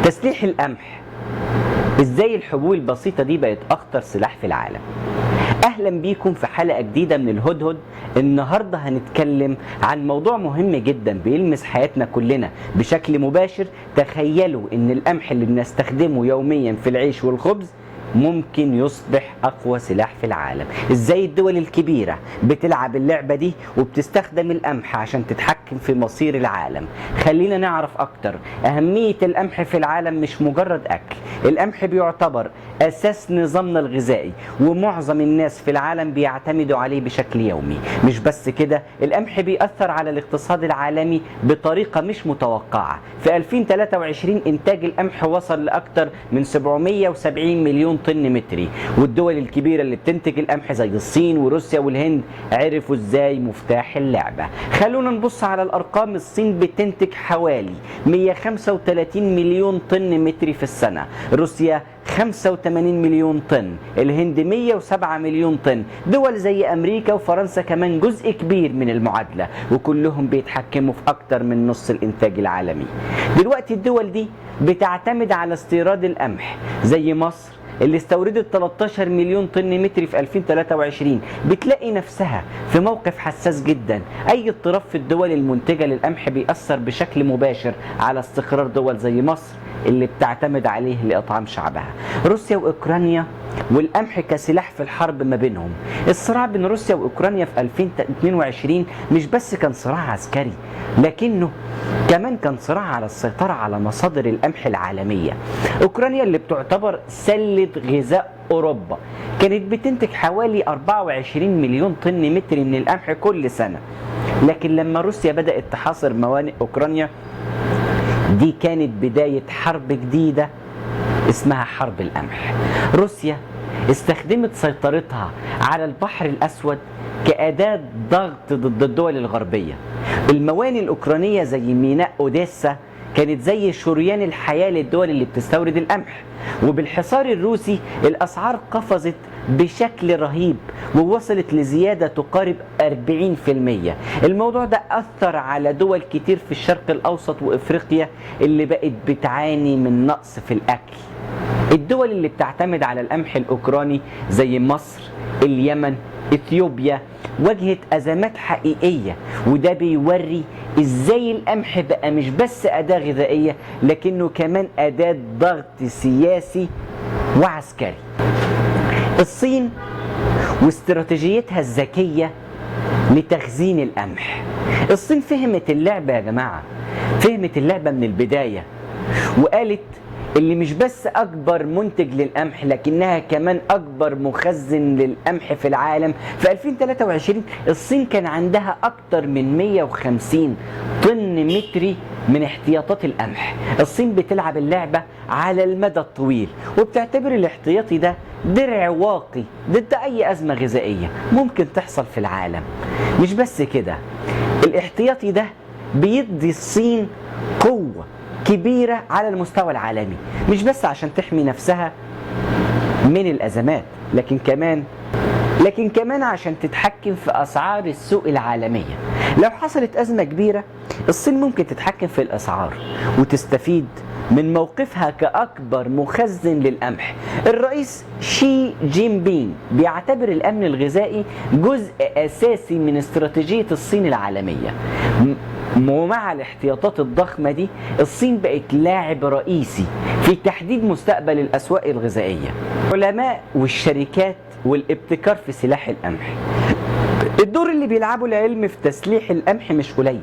تسليح القمح، ازاي الحبوب البسيطة دي بقت اخطر سلاح في العالم؟ اهلا بيكم في حلقة جديدة من الهدهد. النهاردة هنتكلم عن موضوع مهم جدا بيلمس حياتنا كلنا بشكل مباشر. تخيلوا ان القمح اللي بنستخدمه يوميا في العيش والخبز ممكن يصبح اقوى سلاح في العالم. ازاي الدول الكبيرة بتلعب اللعبة دي وبتستخدم القمح عشان تتحكم في مصير العالم؟ خلينا نعرف اكتر. اهمية القمح في العالم مش مجرد اكل، القمح بيعتبر اساس نظامنا الغذائي ومعظم الناس في العالم بيعتمدوا عليه بشكل يومي. مش بس كده، القمح بيأثر على الاقتصاد العالمي بطريقة مش متوقعة. في 2023 انتاج القمح وصل لاكثر من 770 مليون طن متري، والدول الكبيرة اللي بتنتج القمح زي الصين وروسيا والهند عرفوا ازاي مفتاح اللعبة. خلونا نبص على الارقام. الصين بتنتج حوالي 135 مليون طن متري في السنة، روسيا 85 مليون طن، الهند 107 مليون طن. دول زي امريكا وفرنسا كمان جزء كبير من المعادلة، وكلهم بيتحكموا في اكتر من نص الانتاج العالمي. دلوقتي الدول دي بتعتمد على استيراد القمح، زي مصر اللي استوردت 13 مليون طن متري في 2023. بتلاقي نفسها في موقف حساس جدا. اي اضطراب في الدول المنتجة للقمح بيأثر بشكل مباشر على استقرار دول زي مصر اللي بتعتمد عليه لإطعام شعبها. روسيا وأوكرانيا والقمح كسلاح في الحرب ما بينهم. الصراع بين روسيا وأوكرانيا في 2022 مش بس كان صراع عسكري، لكنه كمان كان صراع على السيطرة على مصادر القمح العالمية. أوكرانيا اللي بتعتبر سلة غذاء أوروبا كانت بتنتج حوالي 24 مليون طن متر من القمح كل سنة، لكن لما روسيا بدأت تحاصر موانئ أوكرانيا دي كانت بداية حرب جديدة اسمها حرب القمح. روسيا استخدمت سيطرتها على البحر الأسود كأداة ضغط ضد الدول الغربية. الموانئ الأوكرانية زي ميناء أوديسا كانت زي شريان الحياة للدول اللي بتستورد القمح، وبالحصار الروسي الأسعار قفزت بشكل رهيب ووصلت لزيادة تقارب 40%. الموضوع ده أثر على دول كتير في الشرق الأوسط وإفريقيا اللي بقت بتعاني من نقص في الأكل. الدول اللي بتعتمد على القمح الأوكراني زي مصر، اليمن، إثيوبيا واجهت أزمات حقيقية، وده بيوري إزاي القمح بقى مش بس أداة غذائية لكنه كمان أداة ضغط سياسي وعسكري. الصين واستراتيجيتها الذكية لتخزين القمح. الصين فهمت اللعبة يا جماعة، فهمت اللعبة من البداية، وقالت اللي مش بس أكبر منتج للقمح لكنها كمان أكبر مخزن للقمح في العالم. في 2023 الصين كان عندها أكتر من 150 طن متري من احتياطات القمح. الصين بتلعب اللعبة على المدى الطويل وبتعتبر الاحتياطي ده درع واقي ضد أي أزمة غذائية ممكن تحصل في العالم. مش بس كده، الاحتياطي ده بيدي الصين قوة كبيرة على المستوى العالمي، مش بس عشان تحمي نفسها من الأزمات لكن كمان عشان تتحكم في أسعار السوق العالمية. لو حصلت أزمة كبيرة الصين ممكن تتحكم في الأسعار وتستفيد من موقفها كأكبر مخزن للقمح. الرئيس شي جين بينغ بيعتبر الأمن الغذائي جزء أساسي من استراتيجية الصين العالمية، ومع الاحتياطات الضخمة دي الصين بقت لاعب رئيسي في تحديد مستقبل الأسواق الغذائية. العلماء والشركات والابتكار في سلاح القمح. الدور اللي بيلعبه العلم في تسليح القمح مش قليل.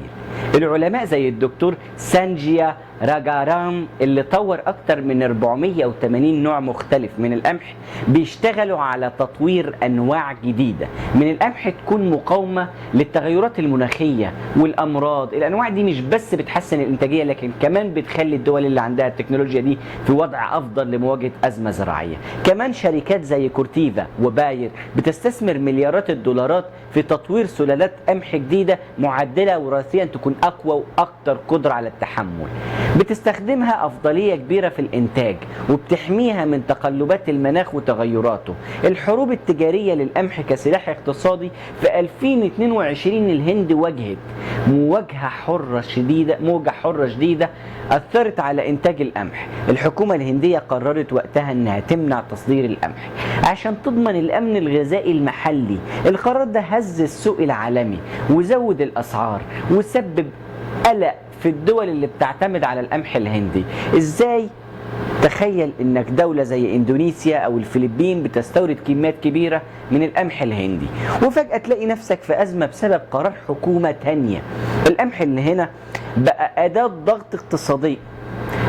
العلماء زي الدكتور سانجيا راجارام اللي طور أكتر من 480 نوع مختلف من القمح بيشتغلوا على تطوير أنواع جديدة من القمح تكون مقاومة للتغيرات المناخية والأمراض. الأنواع دي مش بس بتحسن الإنتاجية لكن كمان بتخلي الدول اللي عندها التكنولوجيا دي في وضع أفضل لمواجهة أزمة زراعية. كمان شركات زي كورتيفا وباير بتستثمر مليارات الدولارات في تطوير سلالات قمح جديدة معدلة وراثيا تكون أقوى وأكثر قدرة على التحمل. بتستخدمها أفضلية كبيرة في الإنتاج وبتحميها من تقلبات المناخ وتغيراته. الحروب التجارية للقمح كسلاح اقتصادي في 2022 الهند واجهت مواجهة حرة شديدة، موجة حرة شديدة أثرت على إنتاج القمح. الحكومة الهندية قررت وقتها أنها تمنع تصدير القمح عشان تضمن الأمن الغذائي المحلي. القرار ده هز السوق العالمي وزود الأسعار وسبب قلق في الدول اللي بتعتمد على القمح الهندي. ازاي؟ تخيل انك دولة زي اندونيسيا او الفلبين بتستورد كميات كبيرة من القمح الهندي، وفجأة تلاقي نفسك في ازمة بسبب قرار حكومة تانية. القمح اللي هنا بقى اداة ضغط اقتصادي،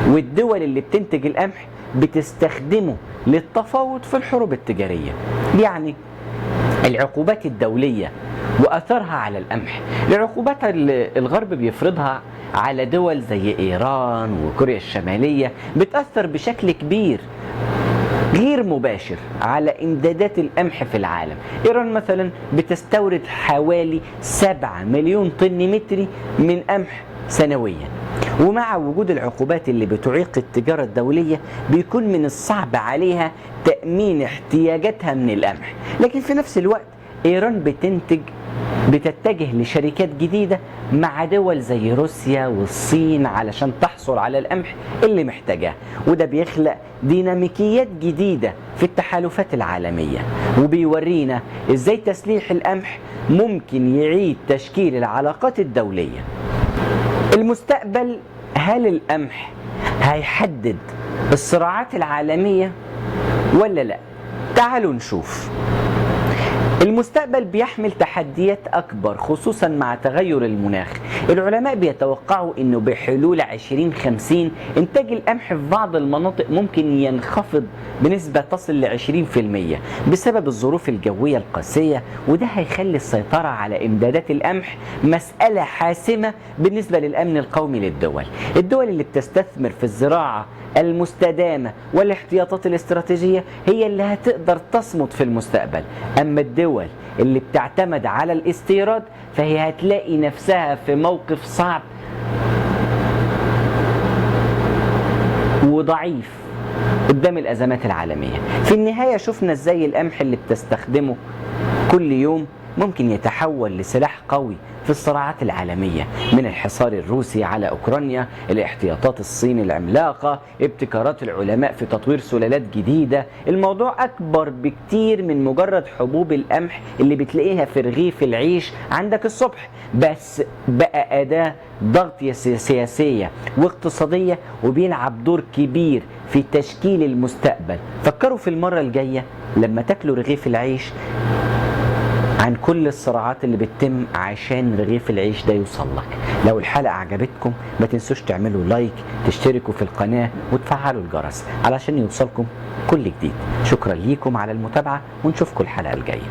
والدول اللي بتنتج القمح بتستخدمه للتفاوض في الحروب التجارية. يعني العقوبات الدولية وأثرها على القمح، العقوبات اللي الغرب بيفرضها على دول زي إيران وكوريا الشمالية بتأثر بشكل كبير غير مباشر على إمدادات القمح في العالم. إيران مثلا بتستورد حوالي 7 مليون طن متري من قمح سنويا، ومع وجود العقوبات اللي بتعيق التجارة الدولية بيكون من الصعب عليها تأمين احتياجاتها من القمح. لكن في نفس الوقت إيران بتتجه لشركات جديدة مع دول زي روسيا والصين علشان تحصل على القمح اللي محتاجاه، وده بيخلق ديناميكيات جديدة في التحالفات العالمية، وبيورينا ازاي تسليح القمح ممكن يعيد تشكيل العلاقات الدولية. المستقبل، هل القمح هيحدد الصراعات العالمية ولا لا؟ تعالوا نشوف. المستقبل بيحمل تحديات أكبر خصوصا مع تغير المناخ. العلماء بيتوقعوا أنه بحلول 2050 إنتاج القمح في بعض المناطق ممكن ينخفض بنسبة تصل ل 20% بسبب الظروف الجوية القاسية، وده هيخلي السيطرة على إمدادات القمح مسألة حاسمة بالنسبة للأمن القومي للدول. الدول اللي بتستثمر في الزراعة المستدامة والاحتياطات الاستراتيجية هي اللي هتقدر تصمد في المستقبل، أما الدول اللي بتعتمد على الاستيراد فهي هتلاقي نفسها في موقف صعب وضعيف قدام الأزمات العالمية. في النهاية شفنا ازاي القمح اللي بتستخدمه كل يوم ممكن يتحول لسلاح قوي في الصراعات العالمية، من الحصار الروسي على أوكرانيا، الاحتياطات الصين العملاقة، ابتكارات العلماء في تطوير سلالات جديدة. الموضوع أكبر بكتير من مجرد حبوب القمح اللي بتلاقيها في رغيف العيش عندك الصبح، بس بقى أداة ضغط سياسية واقتصادية وبيلعب دور كبير في تشكيل المستقبل. فكروا في المرة الجاية لما تاكلوا رغيف العيش عن كل الصراعات اللي بتتم عشان رغيف العيش ده يوصل لك. لو الحلقة عجبتكم ما تنسوش تعملوا لايك، تشتركوا في القناة وتفعلوا الجرس علشان يوصلكم كل جديد. شكرا ليكم على المتابعة ونشوفكم الحلقة الجاية.